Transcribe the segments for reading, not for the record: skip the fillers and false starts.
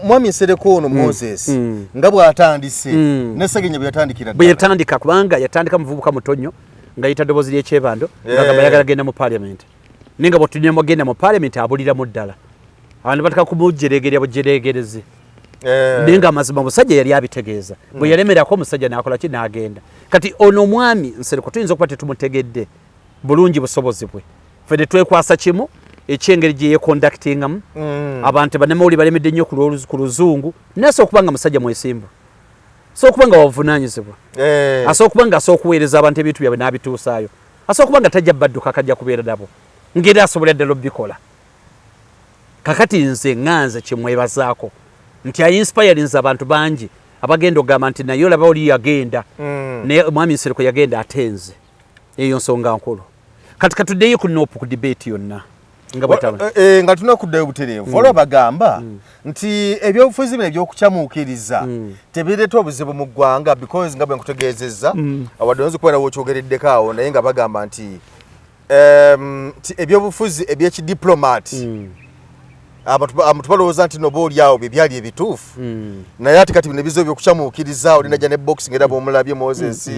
Mwami Nsereko ono Moses nga bw'atandise ne Ssegirinya bwe yatandikira bwe yatandika, kubanga yatandika muvubuka muto nnyo nga yita ddoboozi ly'ekyebando, ngagamba yagala genda mu parliament, naye nga bwetunyemu agenda mu parliament abuliramu ddala, abantu bataka kumujeregerya bujeregerezi. Naye nga amazima omusajja yali abitegeeza. Bwe yalemerako omusajja n'akola ki? N'agenda. Kati ono omwami Nsereko tuyinza okuba tetumutegedde bulungi busobozi bwe, ffe ne twekwasa kimu ekyengeri gye yeconductingamu. Abantu bannamawulire balemedde nnyo ku luzungu, naye asobola okuba nga musajja mwesimbu, asobola okuba nga wabuvunaanyizibwa, asobola okuba nga asobola okuweereza abantu ebintu byabwe n'abituusaayo, asobola okuba nga tajja badduka, akajja kubeera nabo ngeri asobola ddala obikola. Kakati nze ŋŋanze kyemwebazaako nti ainspirinze abantu bangi abagenda okugamba nti naye olaba oli yagenda, naye omwami Nsereko yagenda, ate nze eyo nsonga nkulu. Kati katuddeyo ku NUP, ku debate yonna nga bwetaba. Nga tulina kuddayo butereevu, waliwo bagamba nti ebyobufuzi bino ebyokukyamuukiriza tebireeta obuzibu mu ggwanga, because nga bwe nkutegeezezza, wadde oyinza okubeera wokyogereddeko awo, naye nga bagamba nti ebyobufuzi ebyekidiplomaati, abantu balowooza nti noba oli awo bye byali ebituufu, naye ate kati bino ebizibu byokukyamuukiriza, oli najja ne box, ngera bwomulabye Moses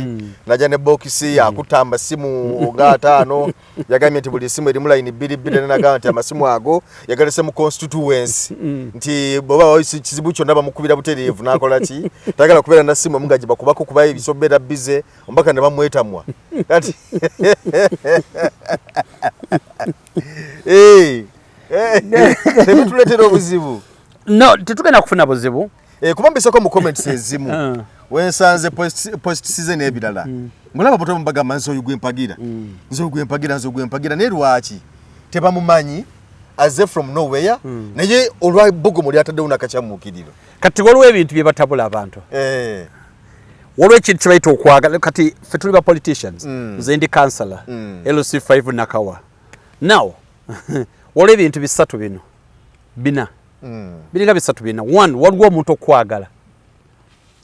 najja ne box akutta amasimu nga 50. Yagambye nti buli simu erimu layini bbiri bbiri, nagamba nti amasimu ago yagalese mu constituency, nti bw'oba kizibu kyonna bamukubira butereevu. N'akola ki? Tayagala kubeera na simu emu nga gye bakubako, kuba ebisobeera bize omubaka ne bamwetamwa. Kati tebituleetera obuzibu? No, tetugenda kufuna buzibu. Kuba mbiseko mu comments ezimu wensanze post season n'ebirala, ngolaba buto bagamba nze oyo gwempagira, nze oyo gwempagira, nze oyo gwempagira, naye lwaki tebamumanyi? Aze from nowhere, naye olwa bbugumu lyataddewo nakakyamuukiriro. Kati waliwo ebintu bye batabula abantu. Waliwo ekintu kyebayita okwagala. Kati ffe tuli ba politicians. Nze ndi councillor LC5 Nakawa. Now waliwo ebintu bisatu, bino bina, biringa bisatu bina. One, waliwo omuntu okwagala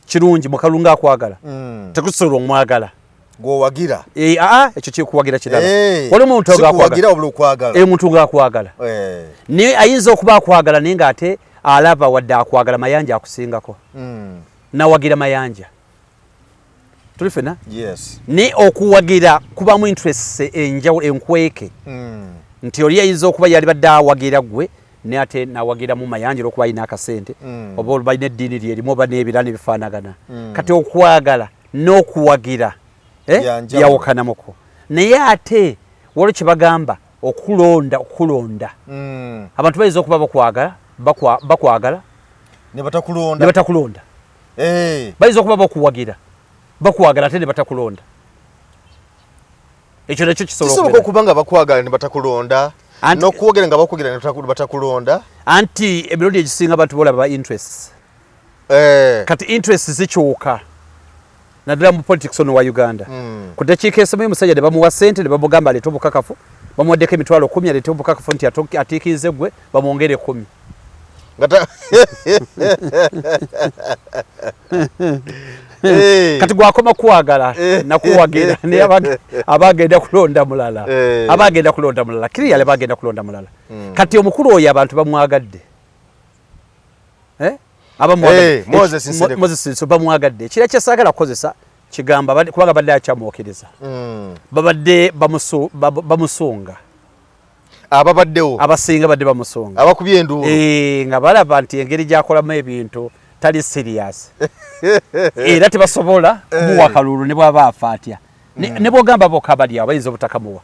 kirungi mukalunga akwagala, tekusobola omwagala. Gwowagira. Eh, aa, ekyo kikuwagira kirala. Waliwo omuntu si kuwagira wabula okwagala. Eh, omuntu ng'akwagala, naye ayinza okuba akwagala naye ng'ate alaba wadde akwagala Mayanja akusingako, nawagira Mayanja. Tuli fena? Yes. Naye okuwagira kubamu interests enjawulo enkweke, nti oli ayinza okuba yali badde awagira gwe, naye ate nawagiramu Mayanja olwokuba alina akasente, oba balina eddiini lyerimu, oba n'ebirala nebifaanagana. Kati okwagala n'okuwagira Bya njawulo. Byawukanamuko, naye ate waliwo kye bagamba okulonda, okulonda. Abantu bayinza okuba bakwagala, bakwagala ne batakulonda. Ne batakulonda. Bayinza okuba bakuwagira, bakwagala, ate ne batakulonda. Ekyo nakyo kisobola kisoboka okubeera. Okuba nga bakwagala ne batakulonda, n'okuwogera nga bakuwagira ne batakulonda. Anti emirundi egisinga abantu bolaba ba interests. Kati interests zikyuka, naddala mu politics ono wa Uganda. Ku ddakiika esomayo omusajja ne bamuwa sente ne bamugamba aleete obukakafu, bamuwaddeko 100,000, aleete obukakafu nti atiikirize gwe, bamwongere 10. Nga Kati gwakoma kwagala nakuwagira, naye aba agenda kulonda mulala. Aba agenda kulonda mulala, clearly aba agenda kulonda mulala. Kati omukulu oyo abantu bamwagadde. Eh? Abamwagadde. Moses Nsereko. Moses Nsereko bamwagadde. Ekira kye saagala kukozesa kigamba kubanga badde akyamwokiriza. Babadde bamusunga. Ababaddewo. Abasinga badde bamusunga. Abakubye enduulu. Nga balaba nti engeri gy'akolamu ebintu tali serious, era tebasobola kumuwa kalulu ne bw'aba afa atya. Ne bw'ogamba bokka abali awo bayinza obutakamuwa,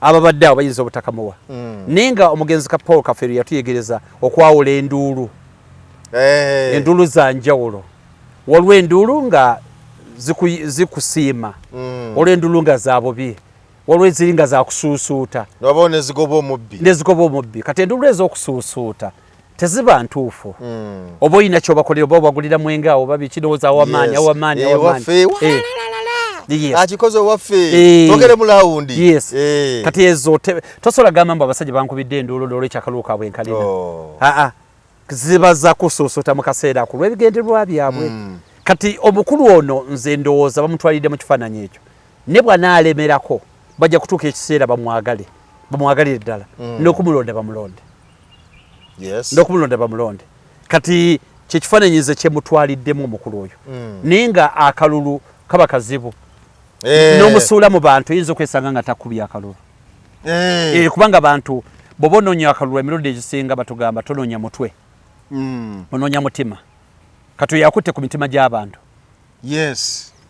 ababadde awo bayinza obutakamuwa. Naye nga omugenzi ka Paul Kafeero yatuyegereza okwawula enduulu. Enduulu za njawulo. Waliwo enduulu nga zikusiima, waliwo enduulu nga za bubi, waliwo eziri nga zakusuusuuta. Wabawo nezigoba omubbi. Nezigoba omubbi. Kati enduulu ez'okusuusuuta teziba ntuufu. Oba olina kyobakolera, oba obagulira mwenge awo, oba biki, ndowooza awamaanyi, awamaanyi, awamaanyi. Ewaffe. Akikoze owaffe. Twogere mu lawundi. Yes. Kati ezo tosobola gamba mbu abasajja bankubidde enduulu n'olwekyo akalulu kaabwe nkalina. Aa, ziba za kusuusuuta mu kaseera ako olw'ebigendererwa byabwe. Kati omukulu ono nze ndowooza bamutwalidde mu kifaananyi ekyo, ne bw'anaalemerako bajja kutuuka ekiseera bamwagale, bamwagalire ddala, n'okumulonda bamulonde. N'okumulonda bamulonde. Kati kyekifaananyi nze kyemutwaliddemu omukulu oyo, naye nga akalulu kaba kazibu. N'omusuula mu bantu oyinza okwesanga nga takubye akalulu. Kubanga abantu bw'oba onoonya akalulu emirundi egisinga batugamba tonoonya mutwe, onoonya mutima. Kati oyo akutte ku mitima gy'abantu.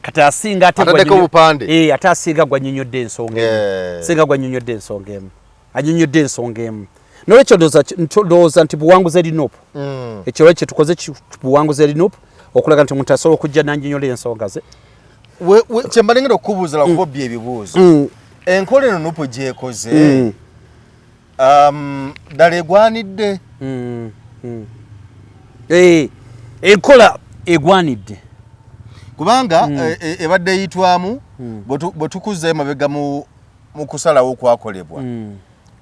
Kati asinga ate Ataddeko obupande. Ate asinga gwannyonnyodde ensonga emu. Singa gwannyonnyodde ensonga emu, annyonnyodde ensonga emu. Nolwekyo ndowooza nti buwanguzi eri NUP. Ekyo kye tukoze buwanguzi eri NUP, okulaga nti omuntu asobola okujja n'annyonnyola ensonga ze. Kyemba ngenda okukubuuza lwakuba obbye ebibuuzo, enkola eno NUP gyekoze, ddala egwanidde? Enkola egwanidde. Kubanga ebadde eyitwamu, bwe tukuzza emabega mu kusalawo okwakolebwa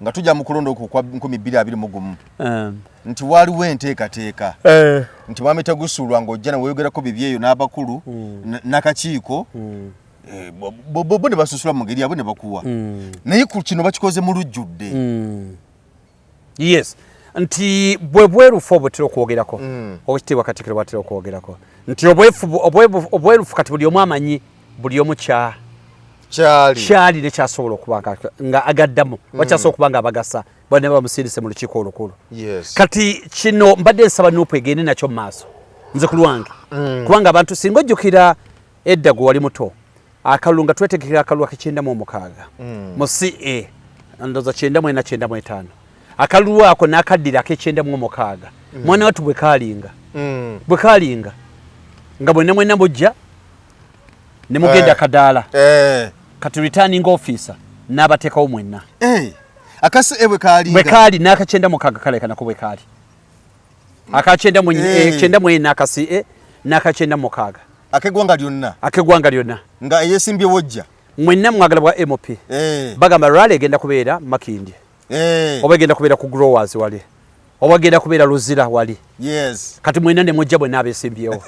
nga tujja mu kulonda okwo kwa 2021, nti waaliwo enteekateeka nti mwami Tegusuulwa ng'ojja neweeyogerako bibi eyo n'abakulu n'akakiiko, bo ne basusula mu ngeri yabwe ne bakuwa, naye ku kino bakikoze mu lujjudde. Yes, nti bwe bwerufu obutera okwogerako, Owekitiibwa Katikkiro bwatera okwogerako nti obwerufu kati buli omu amanyi buli omu kyali kyali nekyasobola okuba nga agaddamu, wakyasobola okuba nga abagasa bonna bamusindise mu lukiiko olukulu. Kati kino mbadde nsaba NUP egende nakyo mu maaso, nze ku lwange, kubanga abantu singa ojjukira edda gwe wali muto, akalulu nga twetegekera akalulu ak'e96 mu CA, ndowooza 94, 95, akalulu ako n'akaddira ak'e96, mwana wattu bwe kaalinga, bwe kaalinga nga bwenna mwenna mujja ne mugenda kadaala. Kati returning officer n'abateekawo mwenna. Akasi bwe kaali bwe kaali n'aka96 kaleka nako bwe kaali aka 94 akasi n'aka 96. Ak'eggwanga lyonna. Ak'eggwanga lyonna. Nga eyesimbye wojja. Mwenna mwagala bwa MP. Bagamba rally egenda kubeera Makindye, oba egenda kubeera ku Growers wali, oba egenda kubeera Luzira wali. Kati mwenna ne mujja bwenna abesimbyewo,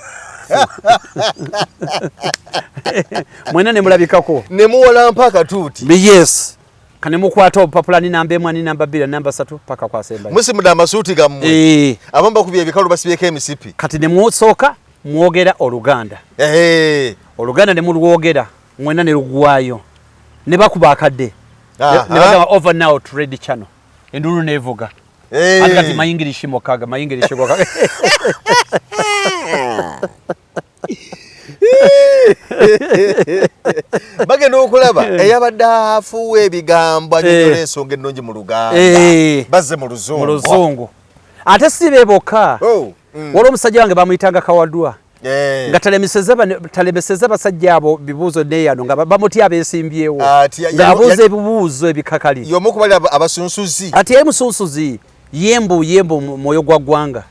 mwenna ne mulabikako. Ne muwalampa akatuuti. Yes, kane mukwata obupapula, ni namba 1, ni namba 2, namba 3, paka kwasembayo. Musimudde amasuuti gammwe, abamu bakubye ebikalu, basibyeko emisipi. Kati ne musooka mwogera Oluganda, Oluganda ne mulwogera mwenna ne lugwayo, ne bakuba akadde ne bagamba, "Over now to Red Channel," endulu nevuga. Ate kati mayingirishi mukaga, mayingirishi mukaga. Bagenda okulaba eyabadde afuuwa ebigambo anyonyola ensonga ennungi mu Luganda, bazze mu mu Luzungu. Luzungu. Ate si be bokka. Waliwo omusajja wange bamuyitanga Kawadwa, nga talemeseza basajja abo bibuuzo neyano nga bamutya abeesimbyewo, ng'abuuza ebibuuzo ebikakali. Y'omu ku bali abasunsuzi. Ati ye musunsuzi, yembu yembu mwoyo gwa ggwanga.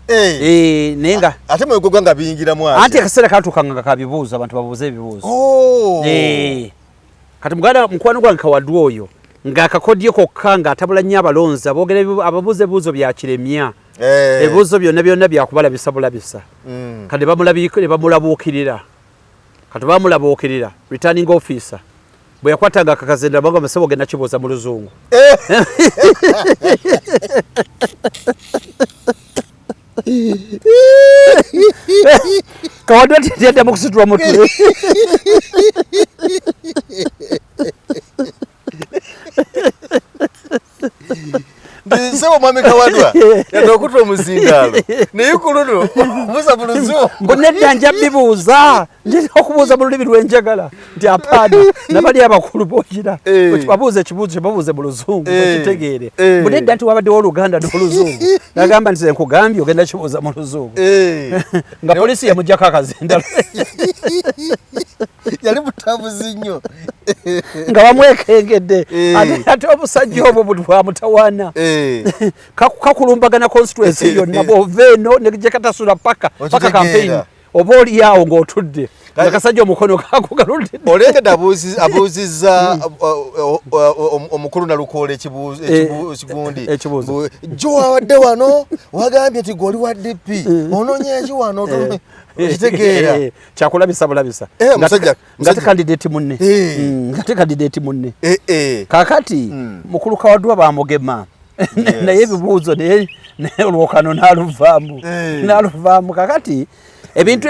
Naye nga Ate mwoyo gwa ggwanga biyingiramu atya? Anti akaseera katuukanga nga kabibuuzo, abantu babuuze ebibuuzo. Kati muganda mukwano gwange Kawadwa oyo ng'akakodyo kokka ng'atabula nnyo abalonzi, aboogera ababuuza ebibuuzo bya kiremya, ebibuuzo byonna byonna byakubalabisa bulabisa. Kati ne bamulabuukirira. Kati bamulabuukirira, returning officer bwe yakwatanga akakazenda baga masebo ogenda kibuuza mu Luzungu. Kawadwa tiyaddamu kusitula mutwe. Nsebo mwami Kawadwa yadde okutwa omuzindaalo, naye ku luno musa mu Luzungu. Mbu nedda, nja bibuuza, ndina okubuuza mu lulimi lwenjagala. Nti apaana, nabali abakulu bogira babuuza ekibuuzo kyebabuuze mu Luzungu bakitegeere. Mbu nedda, nti wabaddewo Oluganda n'Oluzungu. Nagamba nti nkugambye ogenda kibuuza mu Luzungu. Nga polisi yamugjako akazindalo. Yali mutabuzi nnyo. Nga bamwekengedde. Ate obusajja obwo buli bwamutawaana, kakulumbagana constituency yonna, bwova eno negye katasula paka paka campaign, oba oli awo ng'otudde nga kasajja omukono kako galudde. Olengedde abuuzizza omukulu Nalukoola ekigundi. Ekibuuzo. Jo wawadde wano wagambye nti gwe oli wa DP, onoonya eki wano? Okitegeera? Kyakulabisa bulabisa. Nga te candidate munne, nga te candidate munne. Kakati mukulu Kawadwa bamugema. Naye ebibuuzo naye olwokano n'aluvaamu n'aluvaamu. Kakati ebintu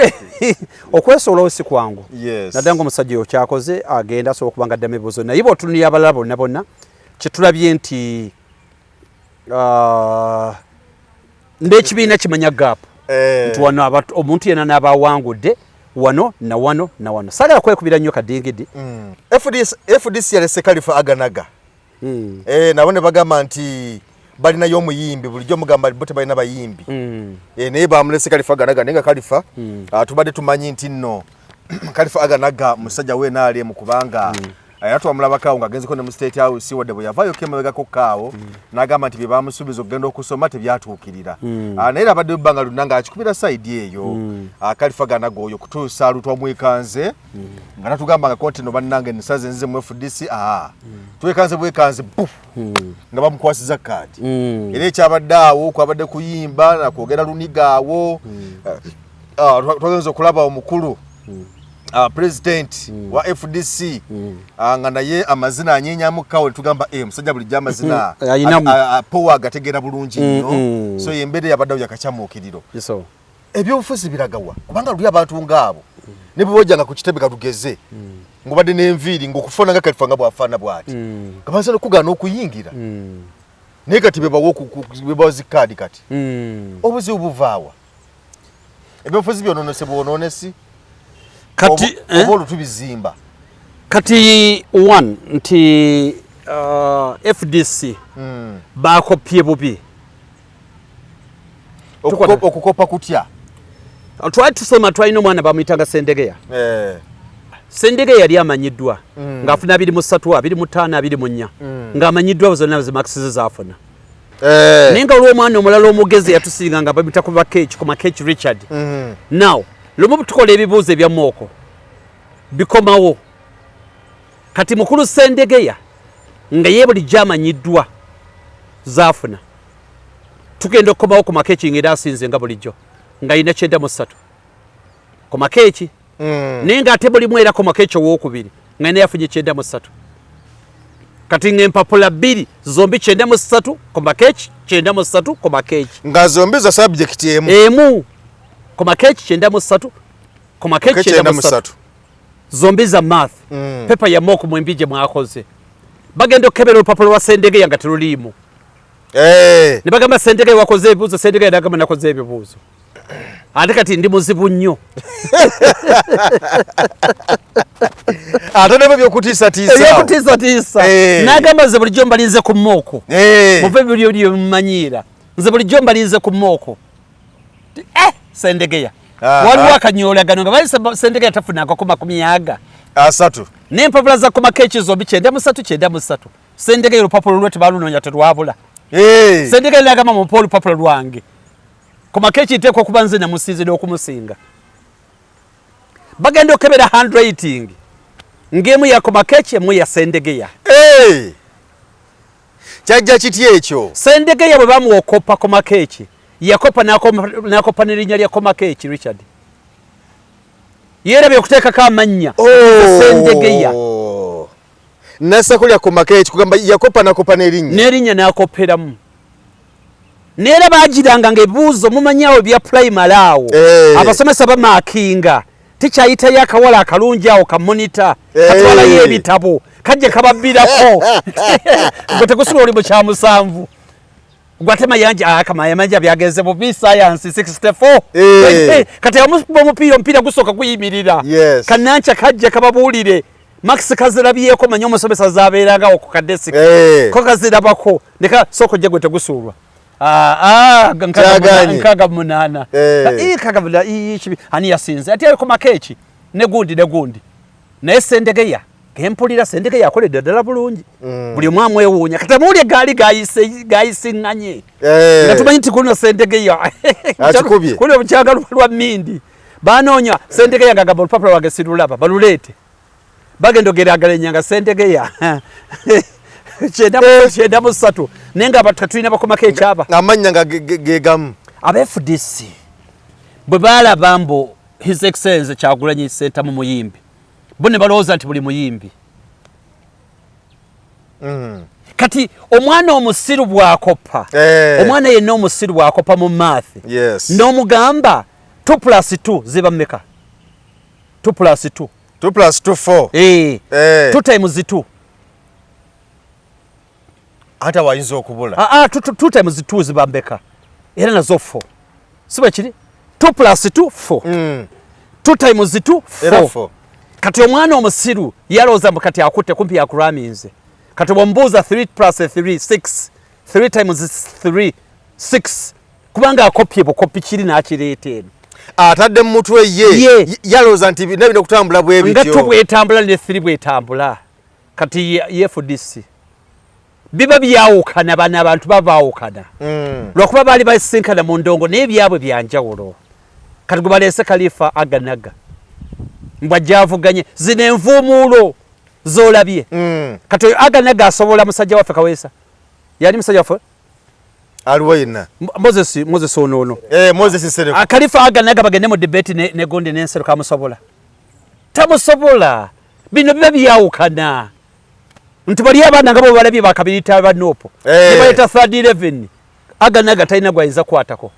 okwesowolawo si kwangu, naddala ng'omusajja oyo kyakoze agenda asobola okuba nga addamu ebibuuzo, naye bw'otunulira abalala bonna bonna kyetulabye nti n'ekibiina kimanya gap nti wano omuntu yenna n'aba awangudde wano na wano na wano. Saagala kwekubira nnyo kadingidi. FDC yalese Kalifa Aganaga. Nabo ne bagamba nti balinayo omuyimbi, bulijjo mugamba bo tebalina bayimbi. Naye bamulese Kalifa Aganaga, naye nga Kalifa tubadde tumanyi nti nno Kalifa Aganaga musajja we NRM, kubanga era twamulabako awo ng'agenzeko ne mu State House, wadde bwe yavaayo emabegako kaawo n'agamba nti bye bamusuubiza okugenda okusoma tebyatuukirira. Naye era abadde ebbanga lyonna ng'akikubira side eyo. Kalifa Aganaga oyo kutuusa lutwamwekanze nga natugamba nga kontino bannange nsaze nzize mu FDC, twekanze bwekanze bu nga bamukwasiza kaadi. Era ekyabadde awo kwabadde kuyimba nakwogera luniga awo. Twagenza okulaba omukulu president wa FDC nga naye amazina anyenyamu kawo, tugamba musajja bulijjo amazina Ayinamu. Power agategeera bulungi nnyo. So embeera yabaddewo yakacyamuukiriro. So ebyobufuzi biragawa? Kubanga luli abantu ngaabo ne bwe bojjanga ku kitebe, katugeze ng'obadde n'enviiri ng'okufaana nga Kalifa nga bw'afaana bw'ati, nga basobola okugaana okuyingira, naye kati bebawa zikaadi. Kati obuzibu buvaawa? Ebyobufuzi byononese bwononesi kati oba olwo tubizimba? Kati one nti FDC bakopye bubi. Okukopa kutya? Twali tusoma, twalina omwana bamuyitanga Sendegeya. Sendegeya yali amanyiddwa ng'afuna 23, 25, 24, ng'amanyiddwa zonna zi marks ze zaafuna. Naye nga olw'omwana omulala omugezi yatusinga nga bamuyita ku Makech Richard. Now lumu tukola ebibuuzo ebya mock, bikomawo. Kati mukulu Sendegeya nga ye bulijjo amanyiddwa zaafuna, tugenda okukomawo ku Makeki nga era asinze nga bulijjo nga alina 93 ku Makeki, naye ng'ate mulimu era ku Makeki owokubiri nga naye yafunye 93. Kati ng'empapula bbiri zombi 93 ku Makeki, 93 ku Makeki. Nga zombi za subject emu? Emu, ku Makeki 93, ku Makeki 93, zombi za math. Paper ya mock mwembi gye mwakoze. Bagenda okukebera olupapula lwa Sendegeya nga teruliimu. Ne bagamba, "Sendegeya, wakoze ebibuuzo?" Sendegeya nagamba, "Nakoze ebibuuzo, ate kati ndi muzibu nnyo." Ate nebo byokutiisatiisa. Ebyokutiisatiisa. N'agamba, "Nze bulijjo mbalinze ku mock. Muve buli oli mumanyiira, nze bulijjo mbalinze ku mock." Sendegeya, waliwo akanyoolagano nga bali Sendegeya tafunangako 30. 30. N'empapula za Komakeki zombi 93, 93. Sendegeya olupapula lwe tebalunoonya, terwabula. Sendegeya nagamba, "Mumpe olupapula lwange, Komakeki nteekwa okuba nze namusinze n'okumusinga." Bagenda okukebera handwriting ng'emu ya Komakeki, emu ya Sendegeya. Kyajja kiti ekyo? Sendegeya bwe bamuwa okopa Komakeki, yakopa n'akopa n'erinnya lya Komakeki. Richard yeerabye okuteekako amannya. Sendegeya. Nassako lya Komakeki, kugamba yakopa nakopa n'erinnya. N'erinnya n'akoperamu. Neera bagiranga ng'ebibuuzo mumanyi awo ebya primary awo. Abasomesa bamaakinga, tikyayitayo akawala akalungi awo ka monitor katwalayo ebitabo, kajja kababbirako gwe tegusobola, oli mu kyamusanvu gwate Mayanja akamayanja byagenze bubi, science 64. Kati amukuba omupiira, omupiira gusooka guyimirira. Kananca kajja kababuulire marks kazirabyeko, manye omusomesa zabeerangawo ku kadesiki ko kazirabako, leka sooka ojja gwe tegusuulwa. Kyagaanye. 68. Nkaaga kibi, ani yasinze? Ati aliko Makeeki ne gundi ne gundi, naye Sendegeya gempulira, Sendegeya akoledde ddala bulungi. Buli omu amwewuunya. Kati amawulire gaali gayisiŋŋanye nga tumanyi nti kulino Sendegeya Akikubye. kuli obukyanga lwa mindi banoonya Sendegeya nga gamba, "Olupapula lwange sirulaba, baluleete." Bagenda ogeraageranya nga Sendegeya 93, naye nga tetulina bakomako ekyaba Amannya nga gegamu. Aba FDC bwe baalaba mbu His Excellence Kyagulanyi Ssentamu muyimbi, bo ne balowooza nti buli muyimbi. Kati omwana omusiru bw'akoppa, omwana yenna omusiru bw'akoppa mu math, n'omugamba 2 plus 2 ziba mmeka? 2 plus 2. 2 plus 2 4. 2 times 2. Ate wayinza okubula. 2 times 2 ziba mmeka? Era nazo 4. Si bwe kiri? 2 plus 2 4. 2 times 2 4. Kati omwana omusiru yalowooza mbu kati akutte kumpi yakuraminze. Kati bw'omubuuza 3 plus 3 6, 3 times 3 6, kubanga akopye bukopi kiri n'akireeta eno. Atadde mu mutwe ye yalowooza nti bina bino okutambula bwe bityo. Nga 2 bwetambula ne 3 bwetambula. Kati ye FDC biba byawukana, bano abantu babaawukana. Lwakuba baali basisinkana mu ndongo naye byabwe bya njawulo. Kati gwe baleese Khalifa Aganaga mbw ajja avuganye zino envuumuulo z'olabye. Kati oyo Aganaga asobola musajja waffe Kaweesa. Yali musajja waffe? Aliwo yenna. Moses ono ono. Moses Nsereko. Khalifa Aganaga bagende mu debate ne Gondi ne Nsereko amusobola. Tamusobola. Bino biba byawukana. Nti bali abaana nga bo balabye bakabirita ba Nopo. Ne bayita third 11. Aganaga talina gwayinza kukwatako.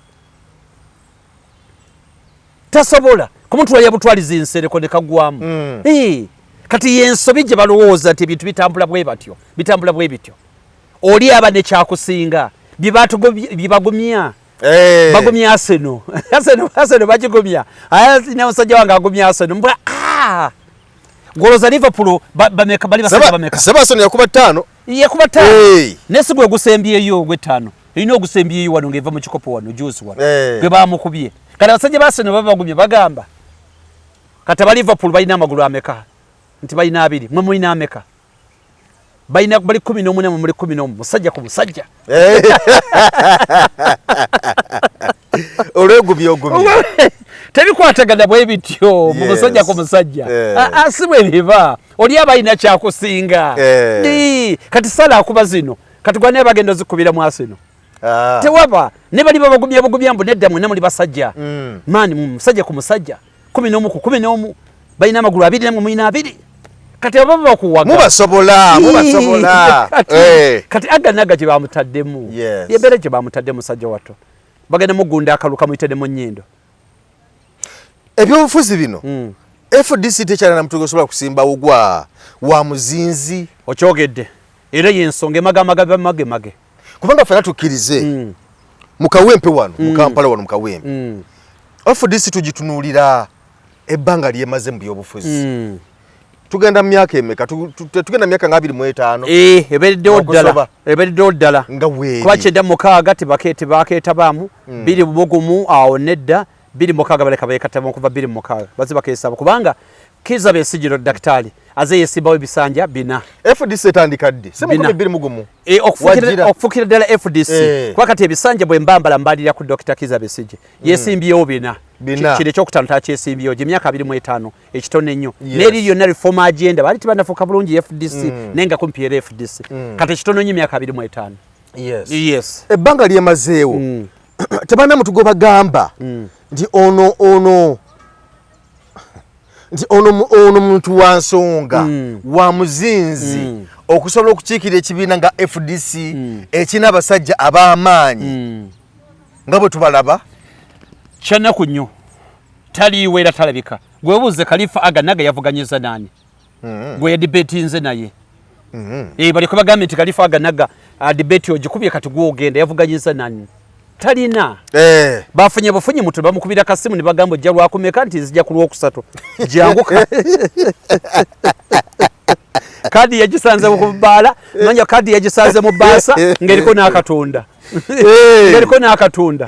Tasobola. Kumutwala yabutwaliza Nsereko ne kagwamu. Kati yensobi gye balowooza nti ebintu bitambula bwe batyo, bitambula bwe bityo. Oli aba ne kyakusinga, bye bagumya. Bagumya Arsenal. Arsenal bagigumya. Aya ne musajja wange agumya Arsenal. Mbwa, Goloza Liverpool bameka bali basajja bameka. Sebastian yakuba 5. Yakuba 5. Nesi gwe gusembyeyo gwe 5. Erina ogusembyeyo wano ng'eva mu kikopo wano juice wano. Gwe bamukubye. Kati abasajja ba Arsenal baba bagumye bagamba. Kati aba Liverpool balina amagulu ameka? Nti balina 2. Mwe mulina ameka? Balina bali 18, mwe muli 11. Musajja ku musajja. Olwegumya ogumya. Tebikwatagana bwe bityo mu musajja ku musajja. Si bwe biba. Oli aba alina kyakusinga. Kati Salah akuba zino. Kati gwe bagenda ozikubira mu Arsenal. Tewaba. Ne bali babagumya bugumya mbu nedda mwenna muli basajja. Maani musajja ku musajja. 11 ku 11. Balina amagulu 2 namwe mulina 2. Kati abo bakuwaga. Mubasobola, mubasobola. Kati Aganaga gye bamutaddemu. Yebere gye bamutaddemu musajja watto. Bagenda mugunda akaluka muyitedde mu nnyindo. Ebyobufuzi bino FDC tekyalina mutugo osobola kusimba ugwa wa muzinzi. Okyogedde. Era y'ensonga emagamaga bamagemage. Kubanga ffenna tukkirize mu Kawempe wano, mu Kampala wano mu Kawempe. FDC tugitunuulira ebbanga lyemaze mu byobufuzi. Tugenda mu myaka emeka? Tugenda mu myaka nga 25. Ebereddewo ddala. Ebereddewo ddala. Nga weeri. Kuba 96 tebakeetabaamu, 2001 awo nedda, 26 baleka beekatamu okuva 26. Bazze bakeesaba kubanga Kizza Besigye daktari aze yesimbawo ebisanja 4. FDC etandika ddi? Si Bina. 2021. Okufukira ddala FDC. Kuba kati ebisanja bwe mbambala mbalira ku Dr. Kizza Besigye. Yesimbyewo 4. 4. Kino ekyokutaano takyesimbyewo gye myaka 25 ekitono ennyo. N'eri yonna reform agenda baali tebanafuuka bulungi FDC, naye nga kumpi era FDC. Kati ekitono nnyo emyaka 25. Ebbanga lyemazeewo. Tebalina muntu gwe bagamba nti ono, ono, nti ono, ono muntu wa nsonga, wa muzinzi, okusobola okukiikirira ekibiina nga FDC ekirina abasajja ab'amaanyi nga bwe tubalaba. Kyanaku nnyo. Taliiwo era talabika. Gwe buuze Khalifa Aganaga yavuganyiza nani? Gwe yadebatinze naye. Bali kubagambye nti Khalifa Aganaga debate ogikubye kati gw'ogenda yavuganyiza nani? Talina. Bafunye bufunyi mutu bamukubira kasimu ne bagamba ojja lwakumeka nti nzija ku lwokusatu. Janguka. Kadi yagisanze mu bbaala, manya kadi yagisanze mu bbaasa ng'eriko n'akatunda. Ng'eriko n'akatunda.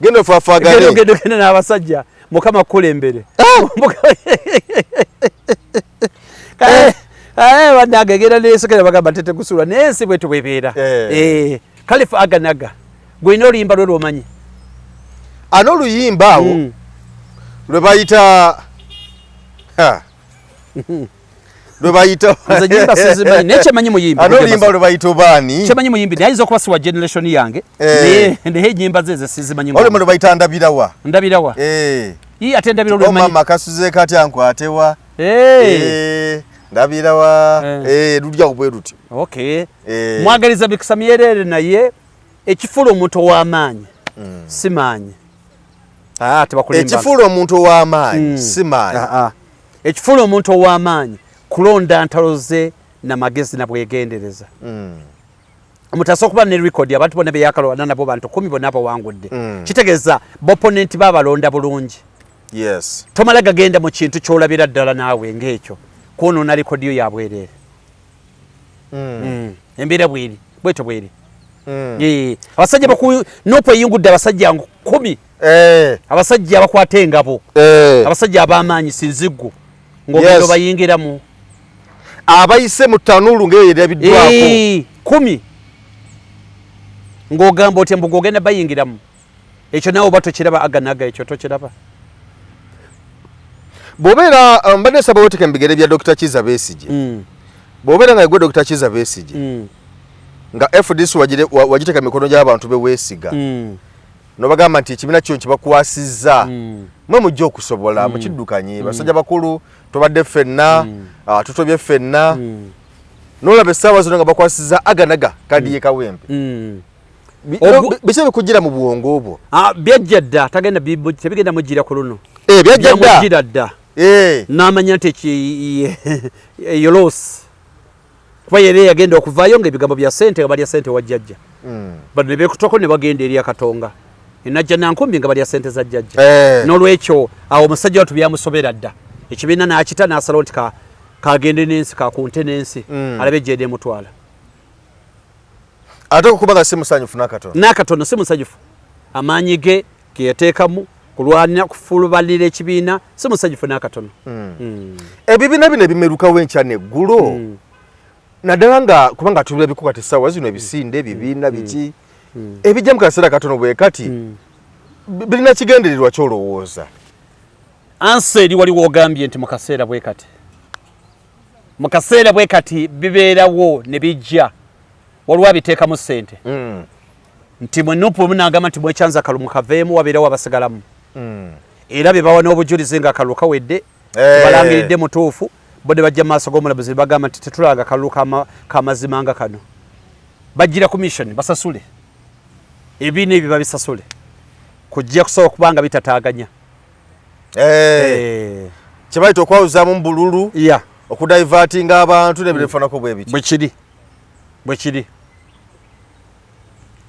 Genda ofaafagane. Genda, genda, genda n'abasajja. Mukama akulembere. Bannange genda n'esokera bagamba nti tegusulwa naye ensi bwetyo bw'ebeera. Khalifa Aganaga gw'olina oluyimba lwe lw'omanyi? Ano oluyimba awo lwe bayita, ha. Lwe bayita Nze nnyimba sizimanyi, naye kyemanyi muyimbi. Ano oluyimba lwe bayita obaani? Kyemanyi muyimbi, naye ayinza okuba si wa generation yange. Naye ennyimba ze ze sizimanyi. Oluyimba lwe bayita Ndabirawa. Ndabirawa. Ii, ate Ndabira olwo Oh, mmanyi. mama kasuze katya nkwatewa. Ndabira wa lulya bwe lutyo. Okay. Mwagaliza mikisa myerere, naye ekifuula omuntu ow'amaanyi si maanyi. Tebakulimba. Ekifuula omuntu ow'amaanyi si maanyi. Ekifuula omuntu ow'amaanyi kulonda ntalo ze na magezi na bwegendereza. Omuntu asobola okuba ne record, abantu bonna be yakalwana nabo bantu 10 bonna bawangudde. Kitegeeza b'opponent babalonda bulungi. Tomala gagenda mu kintu ky'olabira ddala naawe ng'ekyo kwonoona record yo ya bwereere. Embeera bweri, bwetyo bweri. Abasajja n'okweyungudde abasajja 10. Abasajja abakwata engabo. Abasajja ab'amaanyi sinziggu. Ng'ogenda obayingiramu. Abayise mu ttanuulu ng'eyo erabiddwako. 10. Ng'ogamba otya mbu ogenda bayingiramu. Ekyo naawe oba tokiraba, aganaga ekyo tokiraba. Bw'obeera mbadde nsaba weeteke mu bigere bya Dr. Kizza Besigye. Bw'obeera nga gwe Dr. Kizza Besigye, nga FDC wagiteeka mu mikono gy'abantu be weesiga, n'obagamba nti ekibiina kyo kibakwasizza, mwe mujja okusobola, mukiddukanye, basajja bakulu, tubadde ffenna, tutobye ffenna. N'olaba essaawa zino nga bakwasizza aganaga kadi ye Kawempe. Biki ebikugira mu bwongo obwo? Byajja dda, tagenda tebigenda mujjira ku luno. Byajja dda. Byamujjira dda. N'amanya nti eyo loss. Kuba yera yagenda okuvaayo ng'ebigambo bya ssente nga balya ssente wa jjajja. Bano ne beekutwako ne bagenda eri Akatonga. Enajja Nankumbi nga balya ssente za jjajja. N'olwekyo awo omusajja wattu byamusobera dda. Ekibiina n'akita n'asalawo nti kagende n'ensi, kakunte n'ensi. Alabe gy'eri emutwala. Ate okuba nga si musanyufu n'akatono. N'akatono si musanyufu. Amaanyi ge ge yateekamu kulwana kufulubalira ekibiina si musanyufu n'akatono. Ebibiina bino ebimerukawo enkya n'eggulo, naddala nga kubanga tulabiko kati essaawa zino ebisinde ebibiina biki ebijja mu kaseera katono bwe kati, birina kigendererwa ky'olowooza? Ansa eri waliwo ogambye nti mu kaseera bwe kati. Mu kaseera bwe kati bibeerawo ne bijja, waliwo abiteekamu ssente. Nti mwe NUP bwe munaagamba nti mwekyanza akalulu mukaveemu, wabeerawo abasigalamu. Era be bawa n'obujulizi ng'akalulu kawedde, balangiridde mutuufu, bo ne bajja mu maaso g'omulamuzi ne bagamba nti tetulanga kalulu k'amazima nga kano. Bajjira ku mission basasule. Ebibiina ebyo babisasule. Kujja kusobola kubanga bitataaganya. Kye bayita okwawuzaamu mu bululu, okudivertinga abantu n'ebifaananako bwe bityo. Bwe kiri. Bwe kiri.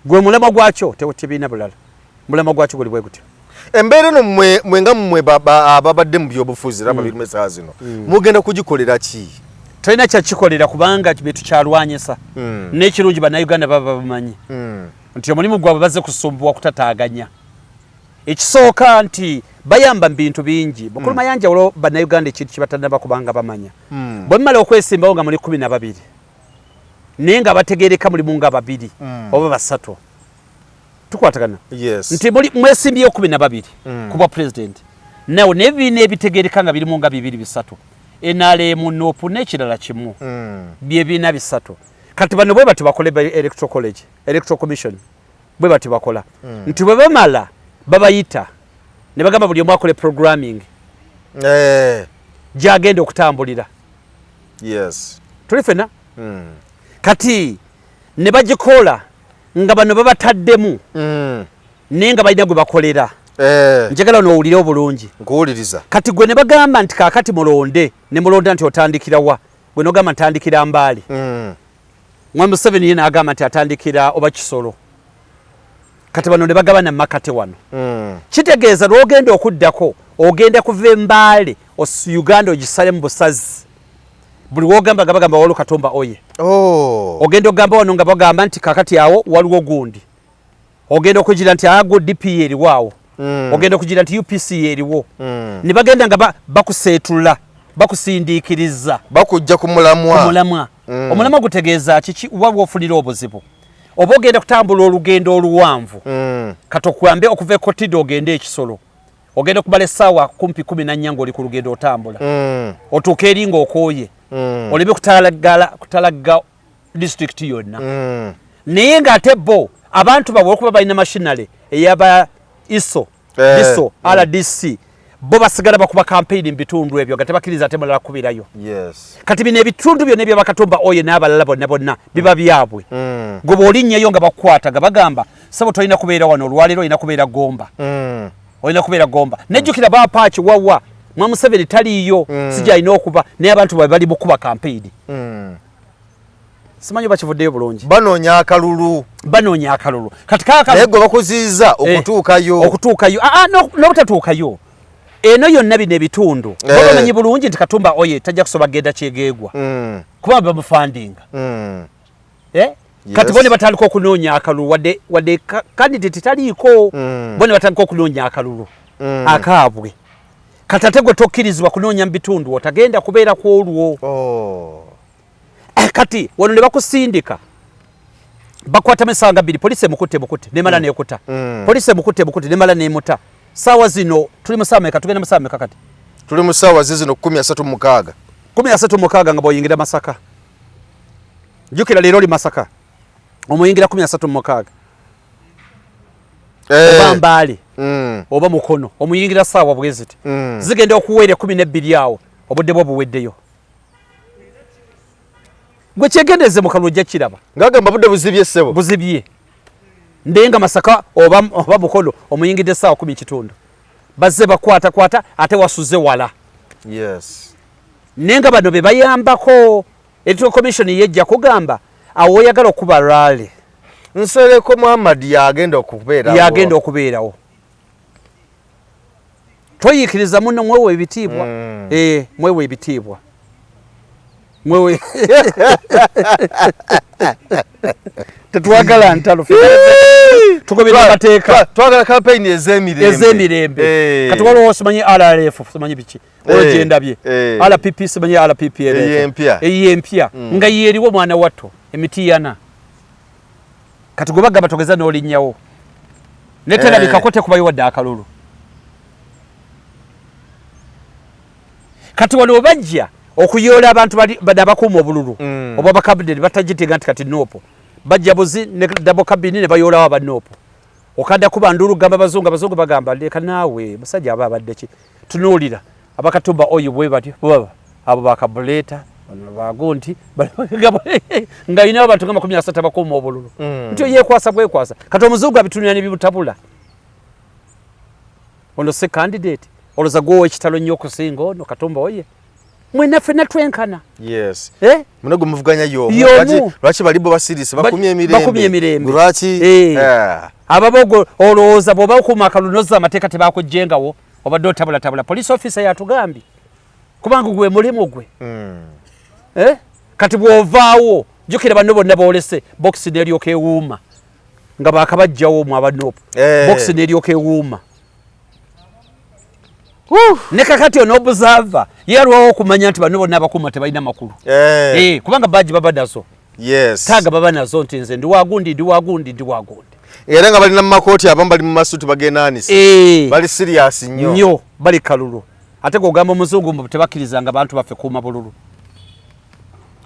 Gwe mulamwa gwakyo tebiina bulala. Mulamwa gwakyo guli bwe gutyo. Embeera eno mmwe nga mmwe ababadde mu byobufuzi era babirimu essaawa zino, mugenda kugikolera ki? Tolina kyakikolera kubanga bye tukyalwanyisa. N'ekirungi Bannayuganda baba bamanyi nti omulimu gwabwe bazze kusumbuwa kutataaganya. Ekisooka nti bayamba mu bintu bingi. Mukulu Mayanja, olwo Bannayuganda ekintu kye batannaba kubanga bamanya. Bwe mumala okwesimbawo nga muli 12, naye nga bategeereka mulimu nga 2 oba 3. Tukwatagana? Nti muli mwesimbyeyo 12 ku bwa pulezidenti. Nawe n'ebibiina ebitegeereka nga birimu nga 2 3. NRM, NUP n'ekirala kimu. Bye bibiina 3. Kati bano bwe batyo bakole ba Electoral College, Electoral Commission. Bwe batyo bakola. Nti bwe bamala babayita ne bagamba buli omu akole programming. Gy'agenda okutambulira. Tuli ffenna? Kati ne bagikola nga bano babataddemu, naye nga balina gwe bakolera. Njagala n'owulire obulungi. Nkuwuliriza. Kati gwe ne bagamba nti kaakati mulonde, ne mulonda nti otandikira wa? Gwe n'ogamba ntandikira Mbaale. Mwami Museveni ye n'agamba nti atandikira oba Kisolo. Kati bano ne bagabana Makate wano. Kitegeeza lw'ogenda okuddako ogenda kuva e Mbaale Uganda ogisale mu busazi. Buli w'ogamba nga bagamba waliwo Katumba oye. Ogenda okugamba wano nga bagamba nti kaakati awo waliwo gundi. Ogenda okugira nti ago DP eriwo awo. Ogenda okugira nti UPC eriwo. Ne bagenda nga bakuseetula, bakusindiikiriza. Bakujja ku mulamwa. Ku mulamwa. Omulamwa gutegeeza kiki wa w'ofunira obuzibu. Oba ogenda kutambula olugendo oluwanvu. Kati okugambe okuva e Kotido ogende e Kisolo. Ogenda okumala essaawa kumpi 14 ng'oli ku lugendo otambula. Otuuka eri ng'okooye. Oleme kutalagga disitulikiti yonna. Naye ng'ate bo abantu baabwe olw'okuba balina machinery eyaba ISO, DISO, RDC, Bo basigala bakuba campaign mu bitundu ebyo nga tebakkiriza ate mulala kubirayo. Yes. Kati bino ebitundu byonna ebyabakatumba oye n'abalala bonna bonna biba byabwe. Gwe bw'olinnyayo nga bakukwata nga bagamba sabo tolina kubeera wano olwaleero, olina kubeera Gomba. Olina kubeera Gomba. Nejjukira bapaaki wawa mwa Museveni taliiyo, sijja alina okuba naye abantu babe bali mukuba campaign. Simanyi oba kivuddeyo bulungi. Banoonya akalulu. Banoonya akalulu. Kati kaka naye gwe bakuziyiza okutuukayo. Okutuukayo. Ah, n'obutatuukayo. Eno yonna bino ebitundu. Bamanyi bulungi nti Katumba oye tajja kusoba genda kyegeegwa. Kuba bamufandinga. Yes. Kati bo ne batandika okunoonya akalulu wadde candidate taliiko. Bo ne batandika okunoonya akalulu akaabwe. Kati ate gwe tokkirizibwa kunoonya mu bitundu otagenda kubeera ku olwo. Oh. Kati wano ne bakusindika bakwatamu essaawa nga bbiri, poliisi emukutte emukutte nemala nekuta. Poliisi emukutte emukutte nemala nemuta. Saawa zino tuli mu ssaawa meka? Tugenda mu ssaawa meka kati? Tuli mu ssaawa zizino 36. 36 nga bw'oyingira Masaka. Jjukira leero oli Masaka, omuyingira 36. Oba Mbaale oba Mukono omuyingira ssaawa bwe ziti. Zigenda okuweera 12 awo obudde bwo buweddeyo. Gwe kyegendereze mu kalulu ojja kiraba. Ngagamba budde buzibye ssebo. Buzibye. Ndenga Masaka oba Mukono omuyingidde ssaawa 10:15. Bazze bakwatakwata ate wasuze wala. Yes. Nenga bano be bayambako Electoral Commission yejja kugamba awo oyagala okuba rally. Nsereko Muhammad yagenda okubeerawo. Yagenda okubeerawo. Toyiikiriza munno, mwewe ebitiibwa. Mwewe ebitiibwa. Mwewe. Tetwagala ntalo. Tugobera amateeka. Twagala campaign ez'emirembe. Ez'emirembe. Kati waliwo simanyi RRF, simanyi biki. Olwo gye ndabye. RPP simanyi RPP Ey'empya. Ey'empya. Nga ye eriwo mwana watto emitiyana. Kati gwe bagamba togeza n'olinnyawo. Ne terabikako tekubayo wadde akalulu. Kati wano bajja okuyoola abantu bano abakuuma obululu. Oba bakabineti batagitega nti kati NUP. Bajja buzi ne double cabin ne bayoolawo aba NUP. Okadda kuba ndulu gamba bazungu, abazungu bagamba leka naawe musajja aba abadde ki. Tunuulira abakatumba oyo bwe batyo baba abo bakabuleeta bano bagundi nga alina abantu nga 30 abakuuma obululu. Nti yeekwasa bwekwasa. Kati omuzungu abitunulira ne bimutabula. Ono si candidate. Olowooza gwe ow'ekitalo nnyo okusinga ono Katumba oye. Mwenna ffenna twenkana. Yes. Eh? Muno gwe muvuganya y'omu. Y'omu. Lwaki bali bo basirise bakumye emirembe? Bakumye emirembe. Lwaki? Ababogo olowooza bw'oba okuuma akalulu n'ozza amateeka tebaakugjengawo obadde otabulatabula. Police officer yatugambye. Kubanga gwe mulimu gwe. Kati bw'ovaawo jjukira banno bonna boolese box n'eryoka ewuuma. Nga baakabajjawo mu aba NUP. Box n'eryoka ewuuma. Ne kakati ono observer ye alwawo okumanya nti bano bonna abakuuma tebalina makulu. Kubanga badge baba nazo. Yes. Taaga baba nazo nti nze ndi wagundi, ndi wagundi, ndi wagundi. Era nga balina mu makooti, abamu bali mu masuuti bagenda anise. Bali serious nnyo. Nnyo, bali kalulu. Ate gw'ogamba omuzungu mbu tebakkirizanga bantu baffe kuuma bululu.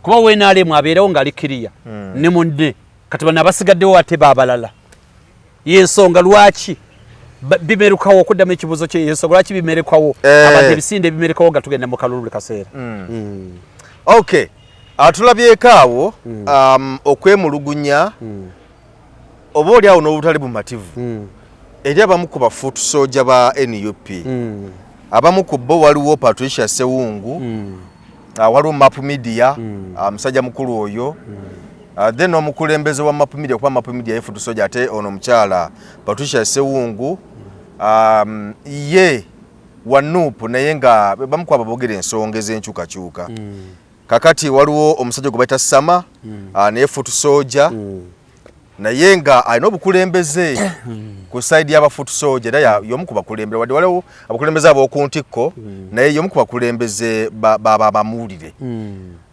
Kuba WNRM abeerawo ng'ali kiriya. Ne munne. Kati bano abasigaddewo ate baabalala. Y'ensonga lwaki bimerukawo okuddamu ekibuuzo kye, y'ensonga lwaki bimerukawo. Abantu ebisinde bimerukawo nga tugenda mu kalulu buli kaseera. Okay. Atulabyeko awo, okwemulugunya oba oli awo n'obutali bumativu eri abamu ku ba foot soldier ba NUP. Abamu ku bo waliwo Patricia Sewungu, waliwo Map Media, musajja mukulu oyo. Then omukulembeze wa Map Media, kuba Map Media ye foot soldier, ate ono omukyala Patricia Sewungu, ye wa NUP, naye nga bamu ku abo boogera ensonga ez'enkyukakyuka. Kakati waliwo omusajja gwe bayita Sama, naye foot soldier, naye nga alina obukulembeze ku side y'aba foot soldier, era y'omu ku bakulembere, wadde waliwo abakulembeze ab'oku ntikko, naye y'omu ku bakulembeze bamuwulire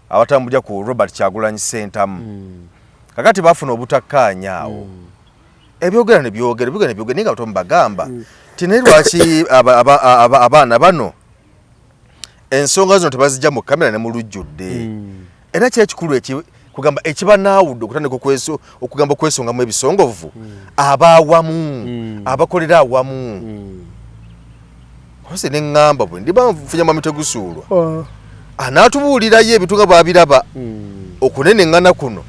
abatambulira ku Robert Kyagulanyi Ssentamu. Kakati bafuna obutakkaanya awo. Ebyogera ne byogera, ebyogera ne byogera, naye nga batomu bagamba nti naye lwaki abaana bano ensonga zino tebazijja mu kamera ne mu lujjudde. Era ki ekikulu kugamba ekibanaawudde okutandika okugamba okwesongamu ebisongovu, abaawamu, abakolera awamu. Ose neŋŋamba bwe ndiba nfunye Mwami Tegusuulwa, anaatubuulirayo ebintu nga bw'abiraba okuneneŋŋana kuno.